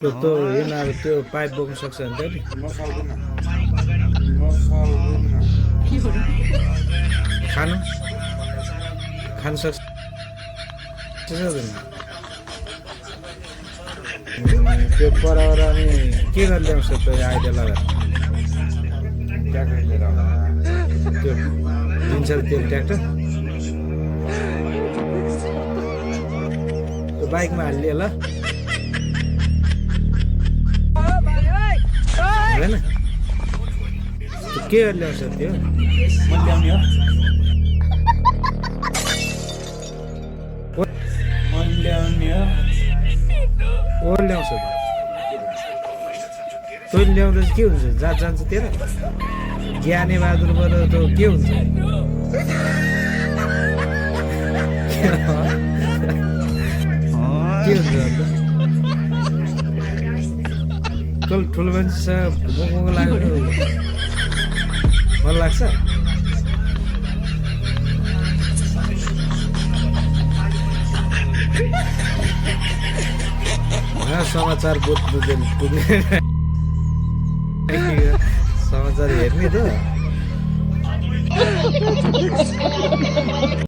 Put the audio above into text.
त्यो यिनीहरू त्यो पाइप बोक्न सक्छ नि त नि खानु खान सक्छ त्यो परवर अनि के गरेर ल्याउँछ त्यो आइडिया लगाएर त्यो दिन्छ त्यो ट्र्याक्टर त्यो बाइकमा हालिदिए ल होइन के गरेर ल्याउँछ त्यो ओ ल्याउँछ तैँले ल्याउँदा चाहिँ के हुन्छ जात जान्छ तेरो ज्ञाने बहादुरबाट त के हुन्छ के हुन्छ अन्त तल ठुलो मान्छेसँग बोक्नुको लाग्यो मन लाग्छ समाचार बुझ्दैन पुग्ने समाचार हेर्ने त